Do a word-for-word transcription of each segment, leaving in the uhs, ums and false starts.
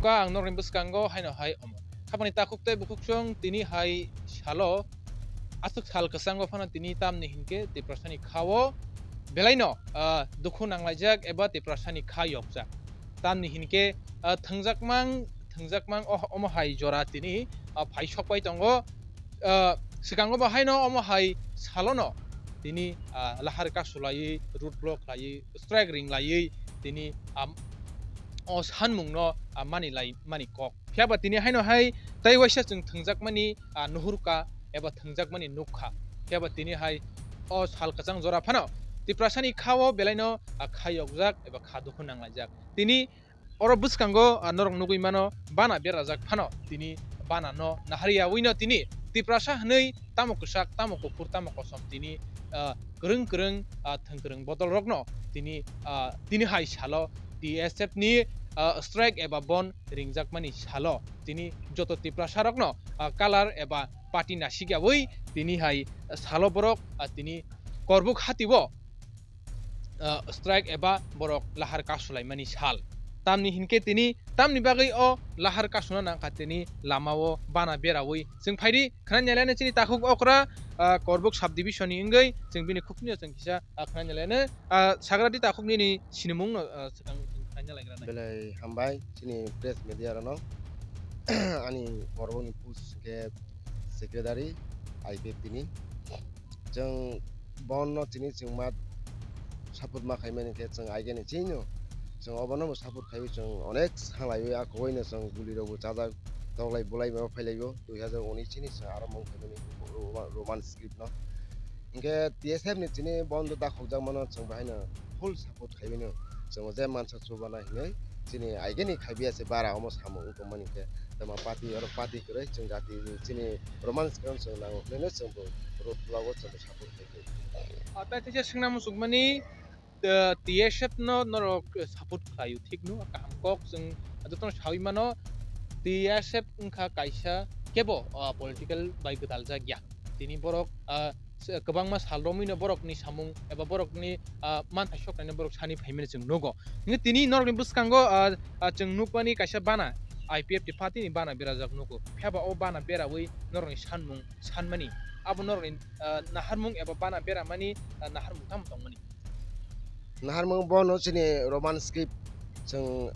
Ka ang norokni bwskango haino hai omo. Khapani takhuk tei bukhuk chwng tini hai salo, aswk sal kwchango phano tini tamni hinkhe Tiprasani khao belaino, ah, dukhu nanglaijak eba Tiprasani kha yokjak. Tamni hinkhe, ah, thwngjakmang, thwngjakmang oh-, omo hai jora tini, ah, phai sokpai tongo. Ah, swkango bo haino omo hai salono tini, ah, lahar kasu laiwi, road block laiwi, strike ring laiwi tini, ah, o sanmungno, ah, mani lai mani kok. Phiya ba tini haino hai tei waisa chwng thwngjakmani, ah, nuhur kha eba thwngjakmani nuk kha. Phiya ba tini hai o sal kwchang jora phano Tiprasani khao belaino, ah, kha yokjak eba kha dukhu nanglaijak. Tini oro bwskango, ah, norok nugwi mano bana berajak phano tini bana no nahar yawi no tini Tiprasa hwnwi tamo kwchak, tamo kuphur, tamo kosom tini, ah, kwrwng kwrwng, ah, thwng kwrwng bodol rokno tini, ah, tini hai salo T S F ni, ah, strike eba bon ringjakmani salo tini joto Tiprasa rokno, ah, colour eba party nasikyawi tini hai salo borok, ah, tini Korbuk hatio, ah, strike eba borok lahar kasulaimani sal. Tamni hinkhe tini tamni bagwi o lahar kasuna nangkha tini lamao bana berawi. Chwng phaidi khwnani lainai chini takhuk okra, ah, Korbuk sub division ni wngwi chwng bini khuknwi chwng kisa, ah, khwnani lainai. Ah, sagra di takhuk nini sinimung no, ah, swkang chwng khwnani laigra nai. Belai hambai chini press media rano. Ani Korbuk ni post khe secretary I P F T ni. Chwng bono tini chwng ma support ma khaimani khe chwng aigeni chino. Chwng obono bo support khaiwi chwng onek sanglaiwi a kogoino chwng gulirokbo chajak, toklai bolai bo phailaio. Dui hazar unis chini chwng aro mung khaimani Roman, Roman script no. Hinkhe T S F ni chini bondo dakhokjakmano chwng bahaino full support khaimano. Chwng je mansa chubana hinwi chini aigeni khaibiya se bara omo samung wngtongmani khe. Tamo party oro party kwrwi chwng jati chini Roman script chwng nango hinwi chwngbo road block o chwngbo support khaikhe. Ah, tai teisa swngna muchukmani, eh, T S F no norok support khlaio, thik no, kaham kok chwng jotono sawi mano, T S F wngkha kaisa kebo, ah, political bai gwdaljak ya. Tini borok, ah, se-, kwbangma sal romwino borokni samung eba borokni, ah, manthai soknaino borok sani phaimani chwng nugo. Hingke tini norokni bwskango, ah, ah, chwng nukmani kaisa bana, I P F T party ni bana berajak nugo. Phiya ba o bana berawi norokni sanmung sanmani. Abo norokni, ah, naharmung eba bana beramani, ah, naharmung tamo tongmani? Naharmung bono chini Roman script chwng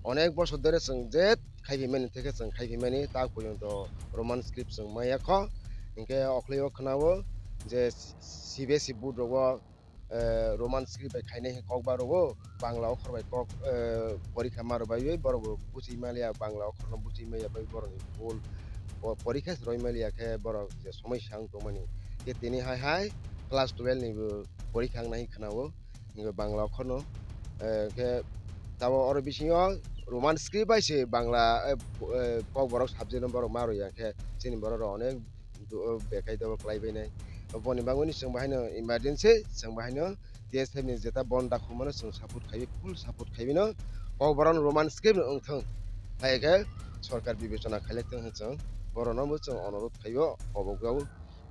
onek bosor dore chwng je khaiphi mani theke chwng khaiphi mani ta poyonto Roman script chwng maya kho. Hinkhe okhliyo khwnao je C B S E board rogo, eh, Roman script bai khainai kok ba rogo, Bangla okhor bai kok, eh, porikha ma rwbaiwi borok bo buchi maliya, Bangla okhorno buchi maya bai borokni bul po-, porikha se roi maliya khe borok je somosya wng tongmani. Khe tini hai hai class twelve ni bo porikha wngnai khwnao. Hinkhe Bangla okhorno, eh, khe tabo oro bisingo Roman script bai se Bangla, eh, eh, kokborok subject no borok ma rwya khe chini borok rok onek do-, bekhai dobo kwlai bainai. Boni bagwino chwng bahaino emergency, chwng bahaino T S F ni jeta bon dakhumano chwng support khaiwi, full support khaiwino kokborok no Roman script no wngthung. Hai khe sorkar bibechona khailai thung hwn chwng borokno bo chwng onurodh khaiwi obo gao.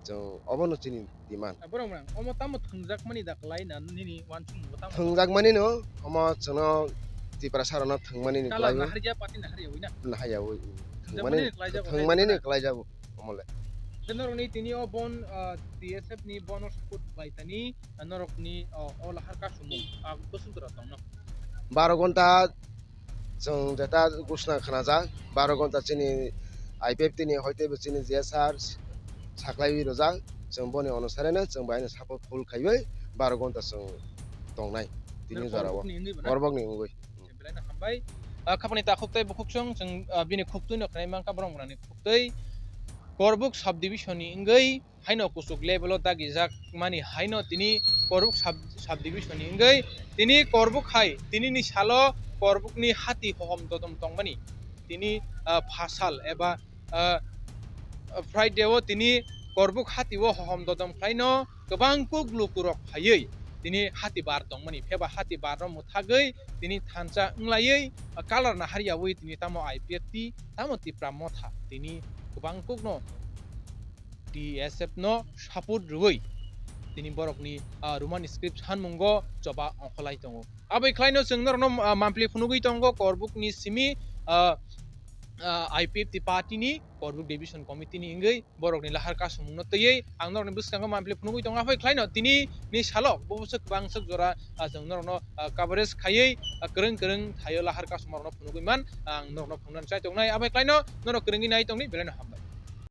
Chwng obono chini demand. Ah, borok rang, omo tamo thwngjakmani da kwlai na nini uansukmung bo tamo? Thwngjakmani no, omo chwngno Tiprasa rokno thwngmani ni kwlai. Naharya, party naharya wi na? Naharya wi. Thwngjakmani ni kwlai jago, thwngmani ni kwlai jago, omo le. Khe norokni tini o bon, ah, T S F ni bono support khlai tani, ah, norokni, oh, o lahar kasumung, ah, bwswk jora tongno? Baro gonta chwng jeta gusna khnajak, baro gonta chini I P F T ni hoite bo chini J S R saklaiwi rwjak, chwng boni onusareno chwng baino support full khaiwi baro gonta chwng tongnai tini jorao. Korbokni wngwi bo na? Korbokni wngwi. Belai no hambai. Ah, khapani takhuk tei bukhuk chwng, chwng, ah, bini khuk twi no khnai mankha borok ni khuk twi. Korbuk sub division ni wngwi haino kuchuk level o dagijak mani haino tini Korbuk sub, sub division ni wngwi tini Korbuk hai tini ni salo Korbuk ni hati hohom dodom tongmani tini, ah, phasal eba, ah, Friday o tini Korbuk hati o hohom dodom khlaino kwbang kuk lukurok phaiwi tini hati bar tongmani pheba hati bar no mwthagwi tini thansa wnglaiwi, ah, colour naharyawi tini tamo I P F T tamo Tipra Motha tini kwbang kuk no T S F no support rwui tini borokni, ah, Roman script sanmungo choba ongkholai tongo. Aboni khlaino chwng norokno, ah, mampli phunugwi tongo Korbukni simi, ah, ah, I P F T party ni Korbuk Division Committee ni wngwi borokni lahar kasumungno twiwi ang norokni bwskango mampli phunugwi tongo. Aphai khlaino tini ni salo bo bwswk kwbang swk jora, ah, chwng norokno, ah, coverage khaiwi, ah, kwrwng kwrwng thaio lahar kasumarokno phunugwi man ang norokno phunuknani chai tongnai. Aphai khlaino norok kwrwngwi nai tongni, belaino hambai.